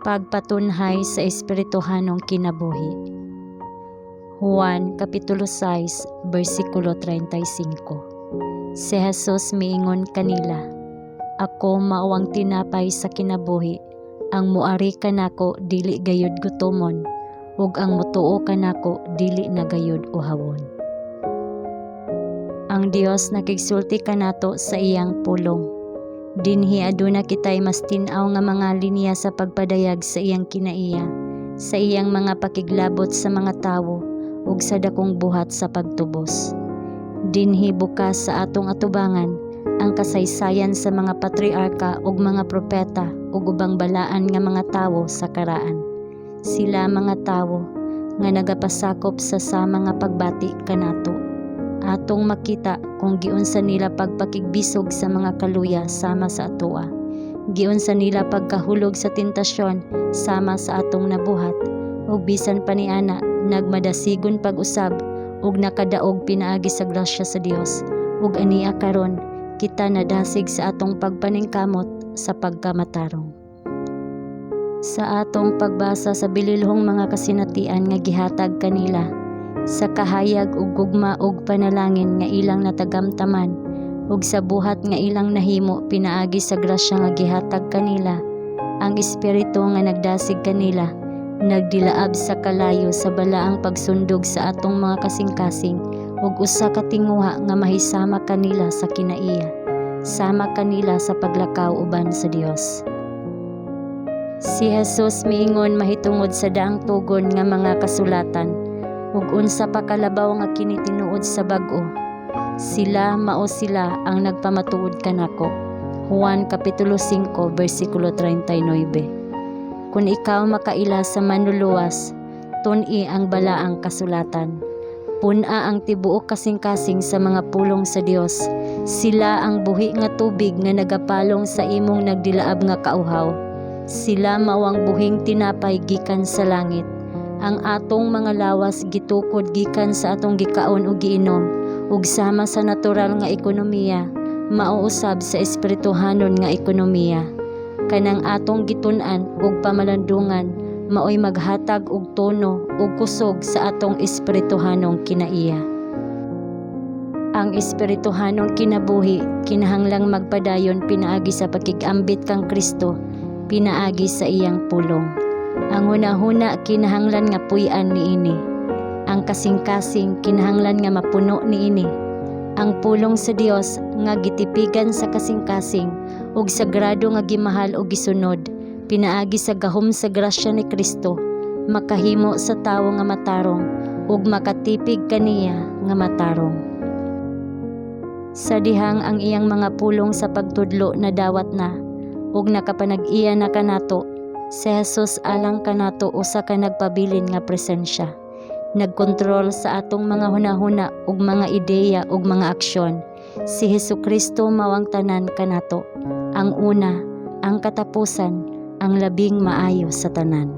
Pagpatunhay sa espirituhanong kinabuhi. Juan Kapitulo 6, versikulo 35. Si Jesus miingon kanila, "Ako mao ang tinapay sa kinabuhi, ang muari kanako dili gayud gutomon, ug ang mutuo kanako dili na gayud uhawon." Ang Dios nakigsulti kanato sa iyang pulong. Dinhi aduna kitay mas tin-aw nga mga linya sa pagpadayag sa iyang kinaiya, sa iyang mga pakiglabot sa mga tawo ug sa dakong buhat sa pagtubos. Dinhi bukas sa atong atubangan ang kasaysayan sa mga patriarka ug mga propeta ug ubang balaan nga mga tawo sa karaan. Sila mga tawo nga nagapasakop sa sama nga pagbati kanato. Atong makita kung giunsa nila pagpakigbisog sa mga kaluya sama sa atoa. Giunsa nila pagkahulog sa tentasyon sama sa atong nabuhat, ug bisan pa niana nagmadasigon pag-usab ug nakadaog pinaagi sa grasya sa Dios, ug ania karon kita nadasig sa atong pagpaningkamot sa pagkamatarong. Sa atong pagbasa sa bililhong mga kasinatian nga gihatag kanila, sa kahayag ug gugma ug panalangin nga ilang natagamtaman, ug sa buhat nga ilang nahimo pinaagi sa grasya nga gihatag kanila, ang Espiritu nga nagdasig kanila nagdilaab sa kalayo sa balaang pagsundog sa atong mga kasing-kasing ug usa ka tinguha nga mahisama kanila sa kinaiya, sama kanila sa paglakaw uban sa Dios. Si Jesus miingon mahitungod sa daang tugon nga mga kasulatan ug unsa pa kalabaw nga kini tinuod sa bag-o. "Sila mao sila ang nagpamatuod kanako." Juan Kapitulo 5 versikulo 39. Kung ikaw makaila sa Manluluwas, tun-i ang balaang kasulatan. Pun-a ang tibuok kasing-kasing sa mga pulong sa Dios. Sila ang buhi nga tubig nga nagapalong sa imong nagdilaab nga kauhaw. Sila mao ang buhing tinapay gikan sa langit. Ang atong mga lawas gitukod gikan sa atong gikaon ug giinom, ug sama sa natural nga ekonomiya, mao usab sa espirituhanon nga ekonomiya. Kanang atong gitun-an ug pamalandungan maoy maghatag og tono ug kusog sa atong espirituhanong kinaiya. Ang espirituhanong kinabuhi kinahanglang magpadayon pinaagi sa pakig-ambit kang Kristo pinaagi sa iyang pulong. Ang hunahuna kinahanglan nga puy-an niini. Ang kasing-kasing kinahanglan nga mapuno niini. Ang pulong sa Dios nga gitipigan sa kasing-kasing ug sagrado nga gimahal ug gisunod pinaagi sa gahom sa grasya ni Kristo makahimo sa tawo nga matarong ug makatipig kaniya nga matarong. Sa dihang ang iyang mga pulong sa pagtudlo nadawat na ug nakapanag-iya na kanato, si Jesus alang kanato usa ka nagpabilin nga presensya. Nagkontrol sa atong mga hunahuna ug mga ideya ug mga aksyon. Si Hesukristo mao ang tanan kanato, ang una, ang katapusan, ang labing maayo sa tanan.